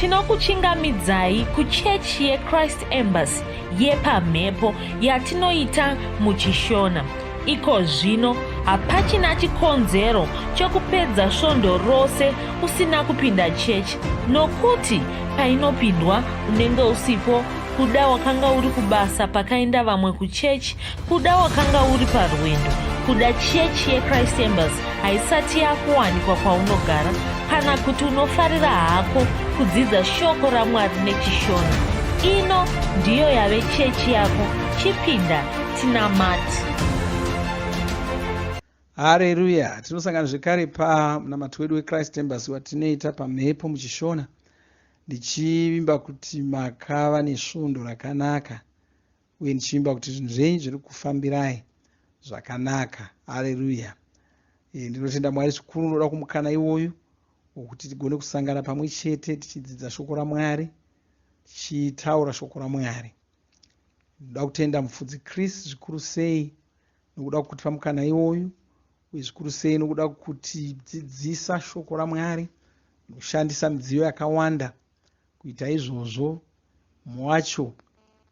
Tinokuchingamidzai kuchechi yeChrist Embassy yepamhepo yatinoita muchiShona. Iko zvino hapachina chikonzero chokupedza svondo rose usina kupinda chechi nokuti painopindwa unenge usipo kuda wakanga uri kubasa pakaenda vamwe kuchechi kuda wakanga uri parwendo kuda chechi yechrist embassy haisati yakuwanikwa kwaunogara kana kuti unofarira hako kudzidza shoko ramwari nechishona ino ndiyo yave chechi yako chipinda tinamati Hareruya! Tinosangana zvekare pamunamato wedu weChrist Embassy watinoita pamhepo muchiShona, ndichivimba kuti makava nesvondo rakanaka uye ndichivimba kuti zvinhu zvenyu zviri kufambirai zvakanaka. Hareruya! E, ndinotenda Mwari zvikuru unoda kumukana iwoyu wokuti tigone kusangana pamwe chete tichidzidza shoko raMwari, tichitaura shoko raMwari. Ndinoda kutenda mufudzi Chris zvikuru sei nokuda kutipa mukana iwoyu uye zvikuru sei nokuda kutidzidzisa shoko raMwari nokushandisa midziyo yakawanda kuita izvozvo. Mumwe wacho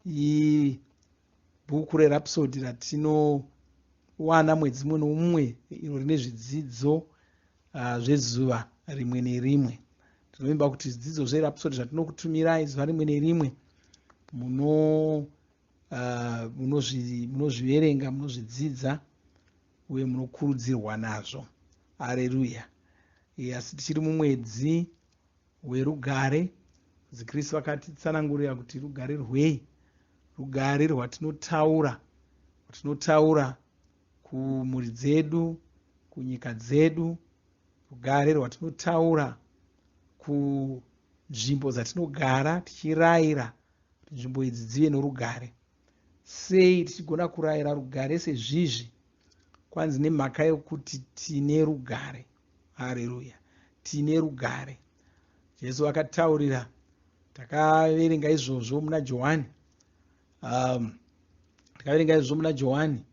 ibhuku reRhapsody ratinowana mwedzi mumwe nomumwe iro rine zvidzidzo zvezuva rimwe nerimwe. Tinovimba kuti zvidzidzo zveRhapsody zvatinokutumirai zuva rimwe nerimwe muno munozviverenga, munozvidzidza uye munokurudzirwa nazvo. Areruya. Asi tichiri mumwedzi werugare. Zikristu vakatitsanangurira kuti rugare rwei? Rugare rwatinotaura, rwatinotaura kumhuri dzedu, kunyika dzedu, rugare rwatinotaura kunzvimbo dzatinogara tichirayira kuti nzvimbo idzi dzive norugare. Sei tichigona kurayira rugare sezvizvi? Kwanzi nemhaka yokuti tine rugare. Hareruya. Tine rugare. Jesu akataurira, takaverenga izvozvo muna Johani. Takaverenga izvozvo muna Johani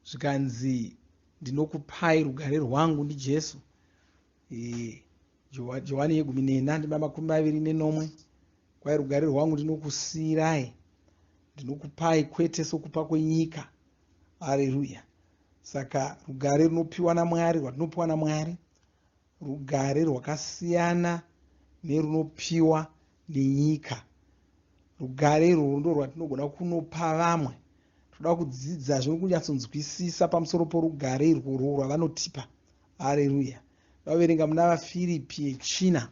zvikanzi ndinokupai rugare rwangu ndiJesu. E, Johani yegumi nena ndima 27 kwai rugare rwangu ndinokusiyirai ndinokupai kwete sokupa kwenyika. Hareruya. Saka rugare runopiwa naMwari, rwatinopiwa naMwari, rugare rwakasiyana nerunopiwa nenyika. Rugare irworwo ndorwatinogona kunopa vamwe. Toda kudzidza zvokunyatsonzwisisa pamusoro porugare irworwo rwavanotipa. Hareruya. Vaverenga muna vaFiripi yechina.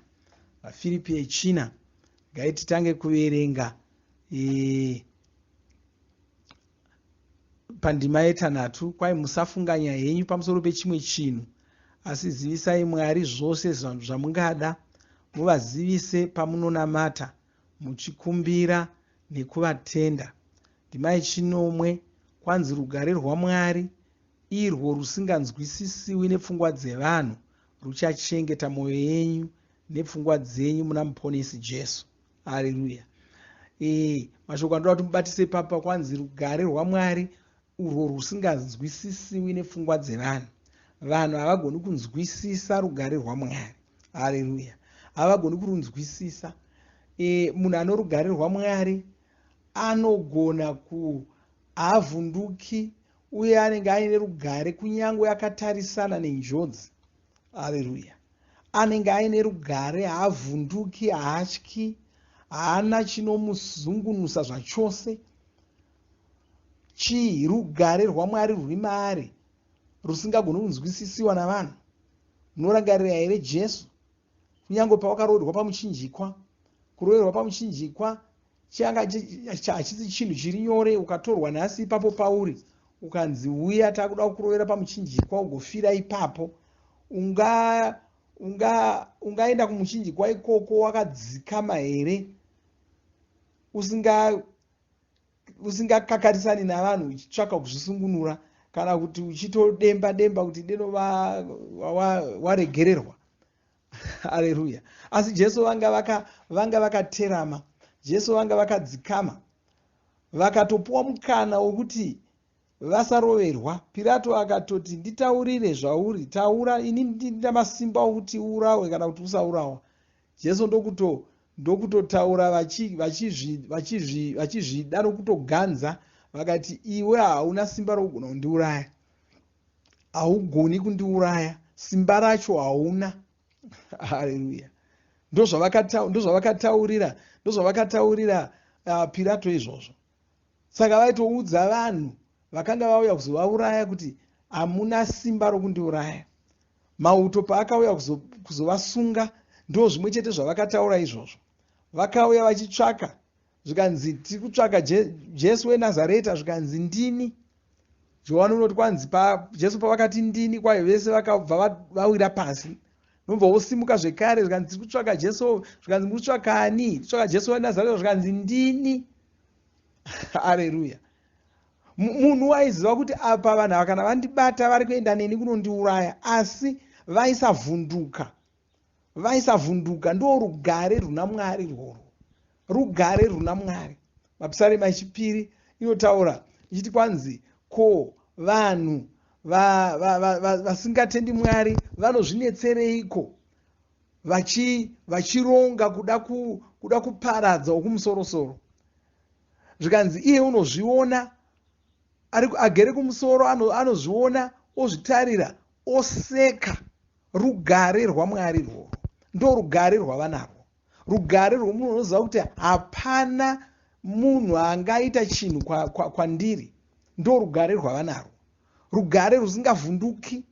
VaFiripi yechina. Gai titange kuverenga e, pandima yetanhatu. Kwai musafunganya henyu pamusoro pechimwe chinhu, asi zivisai Mwari zvose zvamungada, muvazivise pamunonamata, muchikumbira nekuvatenda. Ndima yechinomwe kwanzi rugare rwaMwari irwo rusinganzwisisiwi nepfungwa dzevanhu ruchachengeta mwoyo yenyu nepfungwa dzenyu muna Muponesi Jesu. Hareruya. E, mashoko andoda kuti mubatise papa kwanzi rugare rwaMwari urwo rusinganzwisisiwi nepfungwa dzevanhu. Vanhu havagoni kunzwisisa rugare rwaMwari. Hareruya. Havagoni kurunzwisisa. E, munhu ano rugare rwaMwari anogona ku haavhunduki uye anenge aine rugare kunyange akatarisana nenjodzi. Hareruya. Anenge aine rugare, haavhunduki, haatyi, haana chinomuzungunusa zvachose. Chii? Rugare rwaMwari rwuri maari rusingagoni kunzwisisiwa navanhu. Munorangarira here Jesu? Kunyange pawakaroverwa pamuchinjikwa, kuroverwa pamuchinjikwa changa hachisi chinhu chiri nyore. Ukatorwa nhasi ipapo pauri ukanzi uya takuda kukurovera pamuchinjikwa ugofira ipapo, unga unga ungaenda kumuchinjikwa ikoko wakadzikama here usinga usingakakarisani navanhu uchitsvaka kuzvisungunura kana kuti uchitodemba demba kuti deno waregererwa? Hareruya. Asi Jesu vanga vaka vanga vakaterama. Jesu vanga vakadzikama. Vakatopuwa mukana wokuti vasaroverwa. Pirato akatoti nditaurire zvauri, taura ini ndina masimba okuti uurawe kana kuti usaurawa. Jesu ndokuto Ndokutotaura vachizvida nokutoganza, vakati, iwe hauna simba rokugona kundiuraya, haugoni kundiuraya, simba racho hauna. Haleluya! Ndozvavakataurira Pirato izvozvo. Saka vaitoudza vanhu vakanga vauya kuzovauraya kuti hamuna simba rokundiuraya. Mauto paakauya kuzovasunga, ndo zvimwe chete zvavakataura izvozvo. Vakauya vachitsvaka, zvikanzi tiri kutsvaka Jesu weNazareta, zvikanzi ndini. Johani unoti kwanzi Jesu pavakati ndini, kwayo vese vakabva vawira pasi. Nobva wosimuka zvekare, zvikanzi tiri kutsvaka Jesu, zvikanzi muri kutsvaka ani? Kutsvaka Jesu weNazareta, zvikanzi ndini. Haleluya! Munhu waiziva kuti apa vanhu ava kana vandibata vari kuenda neni kunondiuraya, asi vaisavhunduka, vaisavhunduka. Ndo rugare runa Mwari rworwo, rugare runa Mwari. Mapisarema echipiri inotaura ichiti kwanzi, ko vanhu vasingatendi Mwari vanozvinetsereiko vachironga kuda kuparadza wokumusorosoro? Zvikanzi iye unozviona agere kumusoro, anozviona, ozvitarira, oseka. Rugare rwaMwari rworwo ndo rugare rwavanarwo, rugare rwomunhu unoziva kuti hapana munhu angaita chinhu kwandiri. Ndo rugare rwavanarwo, rugare rusingavhunduki,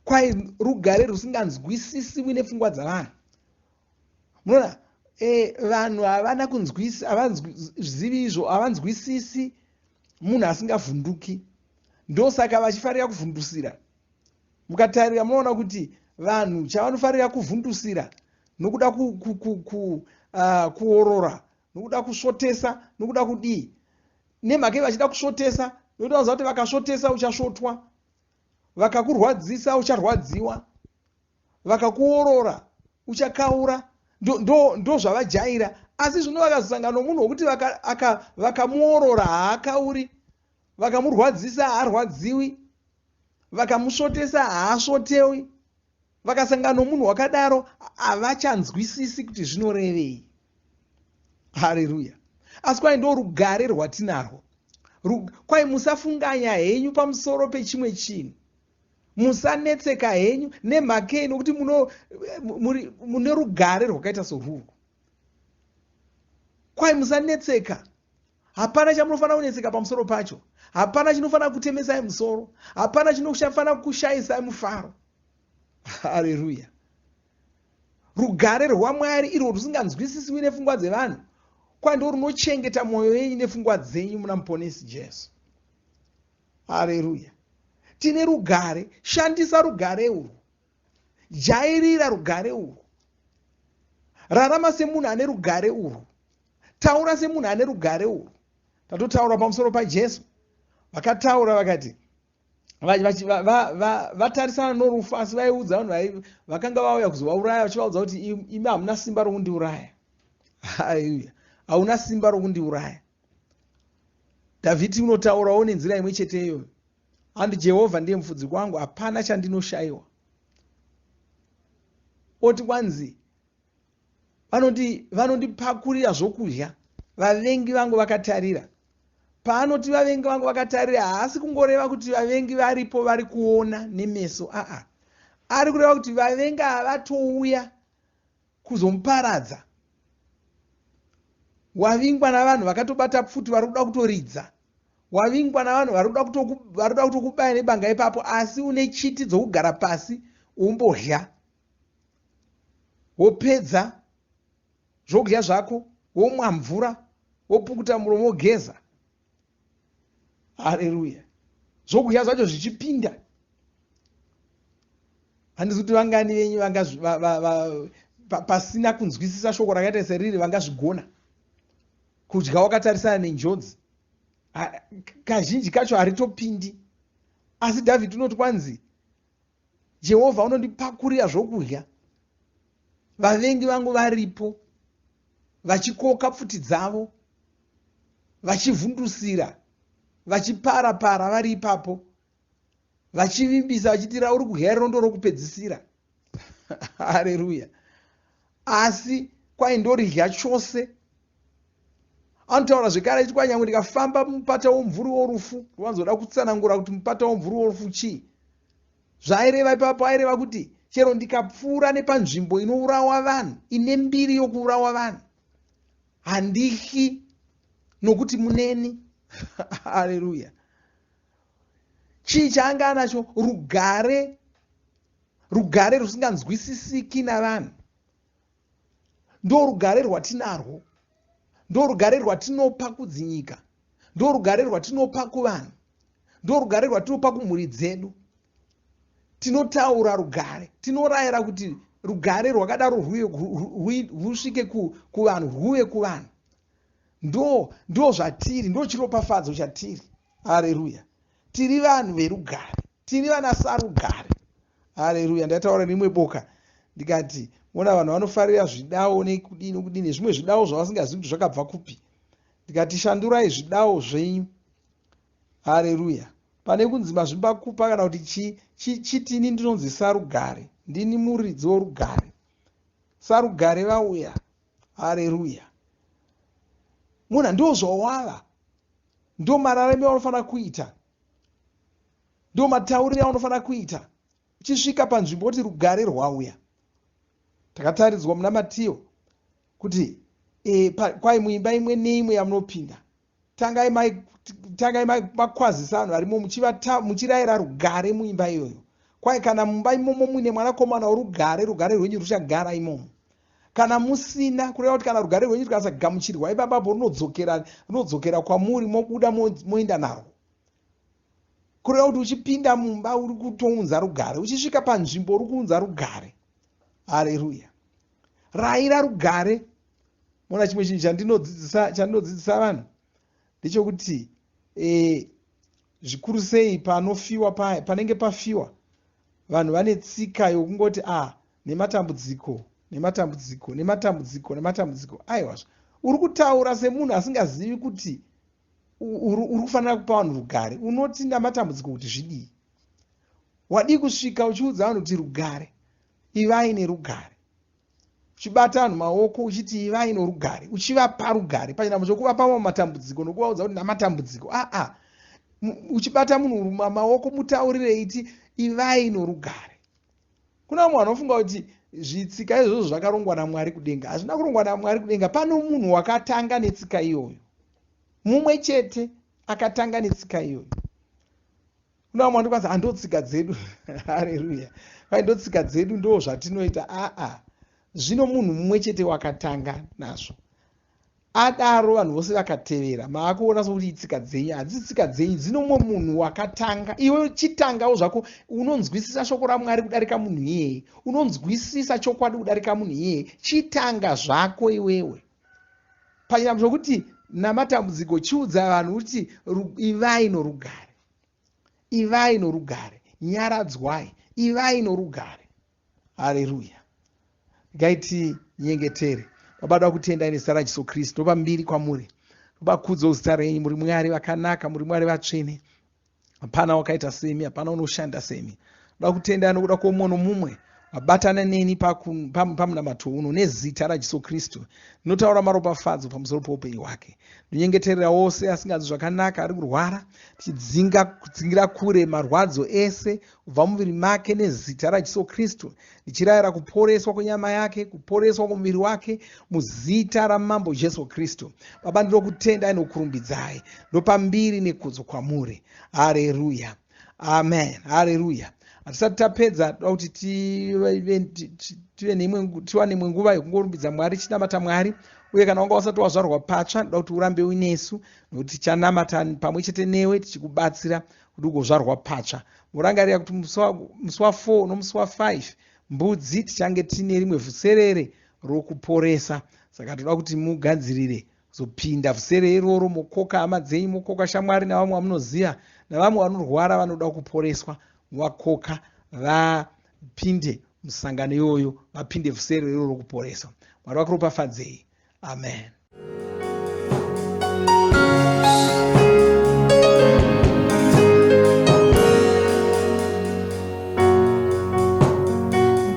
kwai rugare rusinganzwisisiwi nepfungwa dzavanhu. Munoona, vanhu havana kunzwisi, havanzivi izvo, havanzwisisi munhu asingavhunduki. Ndosaka vachifarira kuvhundusira. Mukatarira munoona kuti vanhu chavanofarira kuvhundusira nokuda kuorora, nokuda kusvotesa, nokuda kudii. Nemhaka vachida kusvotesa, nokuti vanoziva kuti vakasvotesa uchasvotwa, vakakurwadzisa ucharwadziwa, vakakuorora uchakaura. Ndo zvavajaira. Asi zvino vakazosangana nomunhu wokuti vakamuorora haakauri, vakamurwadzisa haarwadziwi, vakamusvotesa haasvotewi. Vakasangana nomunhu wakadaro havachanzwisisi kuti zvinorevei. Haleluya! Asi kwai ndo rugare rwatinarwo. Kwai musafunganya henyu pamusoro pechimwe chinhu, musanetseka henyu nemhakei, nokuti mune rugare rwakaita sorwurwu. Kwai musanetseka, hapana chamunofanira kunetseka pamusoro pacho, hapana chinofanira kutemesai musoro, hapana chinofanira kushayisai mufaro. Haleluya! Rugare rwaMwari irwo rusinganzwisisiwi nepfungwa dzevanhu, kwai ndo runochengeta mwoyo yenyu nepfungwa dzenyu muna Muponesi Jesu. Haleluya! Tine rugare. Shandisa rugare urwu, jairira rugare urwu, rarama semunhu ane rugare urwu, taura semunhu ane rugare urwu. Tatotaura pamusoro paJesu, vakataura vakati vatarisana norufu, asi vaiudza vanhu vakanga vauya kuzovauraya, vachivaudza kuti imi hamuna simba rokundiuraya. Haleluya! Hauna simba rokundiuraya. Dhavhidhi unotaurawo nenzira imwe chete iyoyo, handi Jehovha ndiye mufudzi wangu, hapana chandinoshayiwa. Oti kwanzi vanondipakurira zvokudya vavengi vangu vakatarira. Paanoti vavengi vangu vakatarira, haasi kungoreva kuti vavengi varipo vari kuona nemeso, aa, ari kureva kuti vavengi havatouya kuzomuparadza. Wavingwa navanhu vakatobata pfuti vari kuda kutoridza, wavingwa navanhu vari kuda kutokubaya nebanga ipapo, asi une chiti dzokugara pasi umbodya, wopedza zvokudya zvako, womwa mvura, wopukuta muromo, wogeza. Haleluya! Zvokudya zvacho zvichipinda. Handisi kuti vangani venyu pasina kunzwisisa shoko rakaita seriri vangazvigona kudya wakatarisana nenjodzi. Kazhinji kacho haritopindi. Asi Dhavhidhi unoti kwanzi Jehovha unondipakurira zvokudya vavengi vangu varipo, vachikoka pfuti dzavo, vachivhundusira, vachipara-para vari ipapo, vachivimbisa vachiti rauri kudya rondo rokupedzisira. Hareruya! Asi Kwai ndoridya chose. Anotaura zvekare achiti kwai nyangwe ndikafamba mumupata womumvuri worufu, ndovanzoda kutsanangura kuti mupata womumvuri worufu chii. Zvaaireva ipapo aireva kuti chero ndikapfuura nepanzvimbo inourawa vanhu, ine mbiri yokuurawa vanhu, handityi nokuti muneni. Haleluya! Chii chaanga anacho? Rugare, rugare rusinganzwisisiki navanhu. Ndorugare rwatinarwo, ndorugare rwatinopa kudzinyika, ndorugare rwatinopa kuvanhu, ndorugare rwatinopa kumhuri dzedu. Tinotaura rugare, tinorayira kuti rugare rwakadaro rwusvike kuvanhu, rwuve kuvanhu. Ndo ndo zvatiri, ndo chiropafadzo chatiri. Hareruya! Tiri vanhu verugare, tiri vana sarugare. Hareruya! Ndataura nerimwe boka ndikati, mona vanhu vanofarira zvidawo nekudii nokudii nezvimwe zvidawo zvavasingazivi kuti zvakabva kupi. Ndikati, shandurai zvidawo zvenyu. Hareruya! Pane kunzi mazvimbakupa kana kuti chii, chitini ndinonzi sarugare. Ndini muridzi worugare. Sarugare vauya. Hareruya! Mona ndozvawava. Ndomararamiro aunofanira kuita. Ndomatauriro aunofanira kuita. Uchisvika panzvimbo kuti rugare rwauya. Takataridzwa muna Matiyo kuti e, pa, kwai muimba imwe neimwe yamunopinda tangai mai tangai makwazisa vanhu varimo muchirayira rugare muimba iyoyo. Kwai kana mumba imomo muine mwanakomana worugare, rugare rwenyu ruchagara imomo. Kana musina, kureva kuti kana rugare rwenyu rukasagamuchirwa ipapapo runodzokera runodzokera kwamuri mobuda moenda narwo. Kureva kuti uchipinda mumba uri kutounza rugare, uchisvika panzvimbo uri kuunza rugare. Hareruya. Raira rugare. Mona chimwe chinhu chandinodzidzisa chandinodzidzisa vanhu ndechekuti e, zvikuru sei panofiwa paya panenge pafiwa vanhu vane tsika yokungoti a ah, nematambudziko nematambudziko nematambudziko nematambudziko aiwazve uri kutaura semunhu asingazivi kuti uri kufanira kupa vanhu rugare unoti namatambudziko kuti zvidii wadii kusvika uchiudza vanhu kuti rugare ivai nerugare uchibata vanhu maoko uchiti ivai norugare uchivapa rugare pachinhambo chokuvapa mamwe matambudziko nokuvaudza kuti namatambudziko aa uchibata munhu maoko mutaurire iti ivai norugare Kuna vamwe vanofunga kuti zvitsika izvozvo zvakarongwa naMwari kudenga. Hazvina kurongwa naMwari kudenga. Pano munhu wakatanga netsika iyoyo. Mumwe chete akatanga netsika iyoyo. Kuna vamwe vanokwanisa ah, ndotsika dzedu. Hareruya. Kwai ndotsika dzedu ndo zvatinoita. Aa. Zvino munhu mumwe chete wakatanga nazvo. Adaro vanhu vose vakatevera. Maakuona sokuti itsika dzenyu. Hadzisi tsika dzenyu. Dzino mumwe munhu wakatanga. Iwe chitangawo zvako. Unonzwisisa shoko raMwari kudarika munhu iyeye. Unonzwisisa chokwadi kudarika munhu iyeye. Chitanga zvako iwewe. Pachinhambo chokuti namatambudziko chiudza vanhu kuti ivai norugare. Ivai norugare. Nyaradzwai. Ivai norugare. Hareruya. Regai tinyengetere. Baba da kutendai nezita raJesu Kristu. Topa mbiri kwamuri. Topa kudzo zita renyu. Muri Mwari vakanaka, muri Mwari vatsvene. Hapana wakaita semi, hapana unoshanda semi. Toda kutendai nokuda kwomumwe nomumwe wabatana neni pamunamato uno nezita raJesu Kristu. Ndinotaura maropafadzo pamusoro poupenyu hwake. Ndinyengeterera wose asinganzwi zvakanaka ari kurwara, tichidzinga kudzingira kure marwadzo ese kubva muviri make nezita raJesu Kristu, ndichirayira kuporeswa kwenyama yake, kuporeswa kwomuviri wake muzita raMambo Jesu Kristu. Baba, ndinokutendai nokurumbidzai, ndopa mbiri nekudzo kwamuri. Hareruya, amen, hareruya. Hatisati tapedza, toda kuti tive neimwe tiwane imwe nguva yokungorumbidza Mwari, tichinamata Mwari. Uye kana wanga usati wazvarwa patsva, ndoda kuti urambe uinesu, nokuti tichanamata pamwe chete newe tichikubatsira kuti ugozvarwa patsva. Morangarira kuti musi wa4 nomusi wa5 Mbudzi tichange tine rimwe vhuserere rokuporesa. Saka toda kuti mugadzirire kuzopinda vhuserere iroro, mokoka hama dzenyu, mokoka shamwari navamwe vamunoziva, navamwe vanorwara vanoda kuporeswa, movakoka vapinde musangano iyoyo, vapinde vhuserere iroro rokuporeswa. Mwari vakuropafadzei. Amen.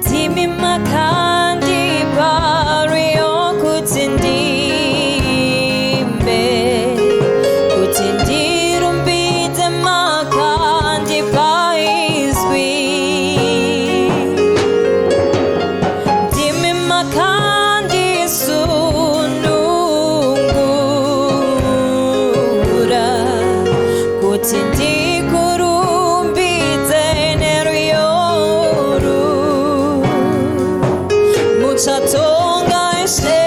Ndimi makandipa rwiyo. Kuti ndikurumbidze nerwiyo urwu. Muchatonga Ishe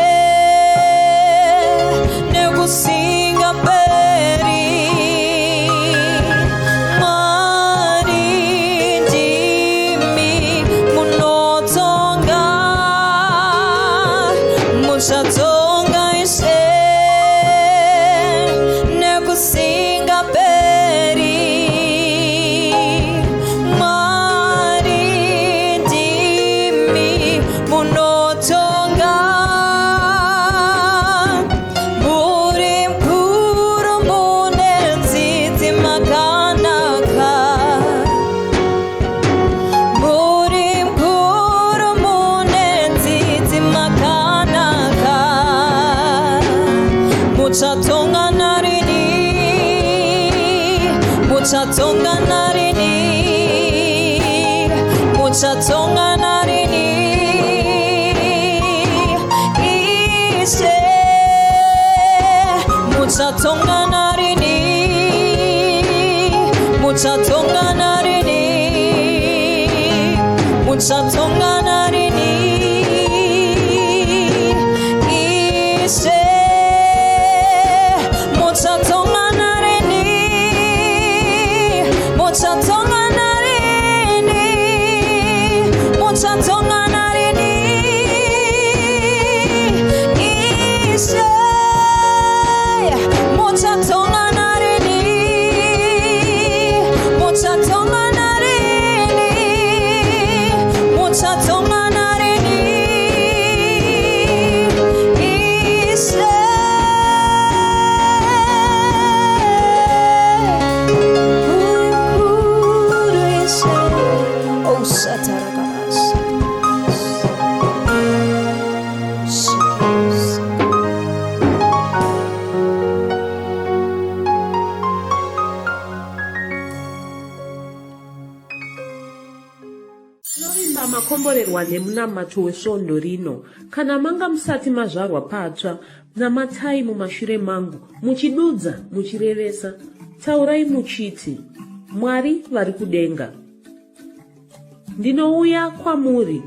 nekusingaperi. Mwari ndimi munotonga. Muchatonga Ishe nekusingaperi. Mwari ndimi munotonga. Muri mukuru mune tsitsi makanaka. Muri mukuru mune tsitsi makanaka. Muchatonga narini, muchatonga narini, muchatonga narini. Ishe, muchatonga narini, muchatonga narini, muchatonga narini. Ishe, muchatonga narini, muchatonga narini, muchatonga narini. Ishe, muchatonga narini, muchatonga narini, muchatonga narini. Ishe. Mukuru Ishe. Oh, Satarabas. Tinovimba makomborerwa nemunamato wesvondo rino. Kana manga musati mazvarwa patsva, namatai mumashure mangu, muchidudza, muchirevesa. Taurai muchiti, Mwari vari kudenga. Ndinouya kwamuri.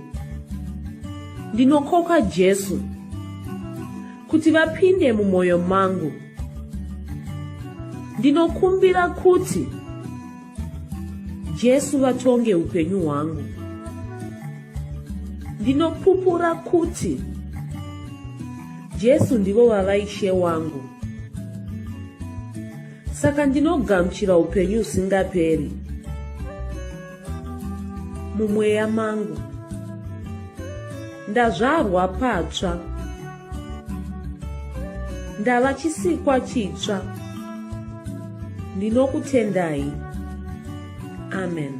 Ndinokoka Jesu kuti vapinde mumwoyo mangu. Ndinokumbira kuti Jesu vatonge upenyu hwangu. Ndinopupura kuti Jesu ndivo vava Ishe wangu. Saka ndinogamuchira upenyu husingaperi mumweya mangu. Ndazvarwa patsva. Ndava chisikwa chitsva. Ndinokutendai. Amen.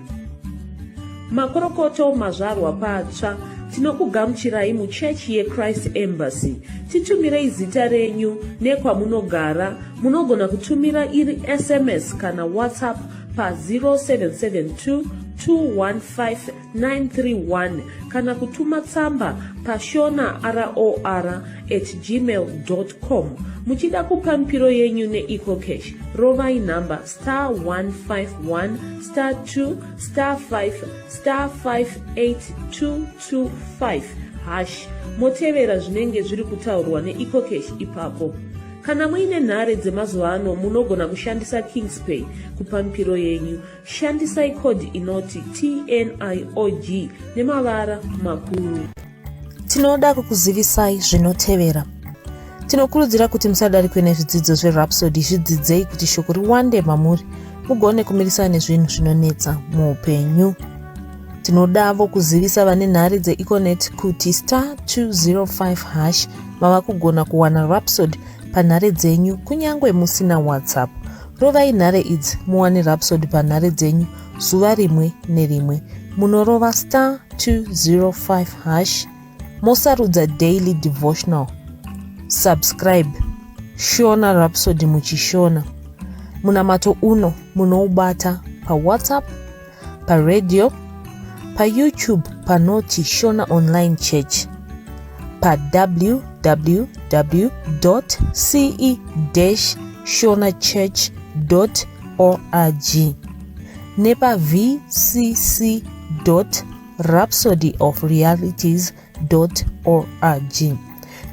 Makorokoto mazvarwa patsva. Tinokugamuchirai muchechi yeChrist Embassy. Titumirei zita renyu nekwamunogara. Munogona kutumira iri SMS kana WhatsApp pa 0772 215 931 kana kutuma tsamba pashona ror at gmail com. Muchida kupa mipiro yenyu neEcoCash, rovai nhamba star 151 star 2 star 5 star 58225 hash, motevera zvinenge zviri kutaurwa neEcoCash ipapo. Kana muine nhare dzemazuva ano, munogona kushandisa Kingspay kupa mipiro yenyu. Shandisai code inoti TNIOG nemavara makuru. Tinoda kukuzivisai zvinotevera. Tinokurudzira kuti musadarikwe nezvidzidzo zveRhapsody. Zvidzidzei kuti shoko riwande mamuri, mugone kumirisana nezvinhu zvinonetsa muupenyu. Tinodavo kuzivisa vane nhare dzeEconet kuti star 205 hash mava kugona kuwana Rhapsody panhare dzenyu kunyange musina WhatsApp. Rovai nhare idzi muwane Rhapsody panhare dzenyu zuva rimwe nerimwe. Munorova star 205 hash, mosarudza daily devotional, subscribe Shona Rhapsody muchiShona. Munamato uno munoubata paWhatsApp, paradio, paYouTube panoti Shona Online Church, pa www ce shonachurch org nepavcc rhapsody of realities org.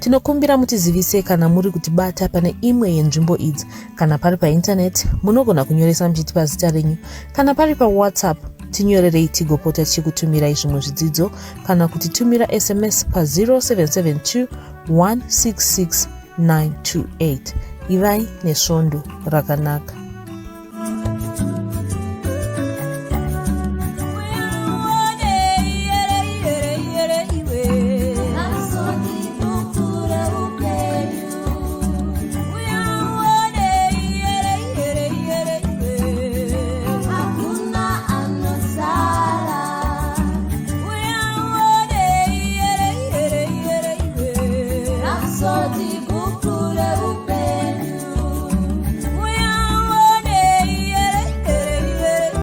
Tinokumbira mutizivise kana muri kutibata pane imwe yenzvimbo idzi. Kana pari paintaneti, munogona kunyoresa muchitipa zita renyu. Kana pari pawhatsapp, tinyorerei tigopota tichikutumirai zvimwe zvidzidzo kana kutitumira sms pa 0772 166 928. Ivai nesvondo rakanaka.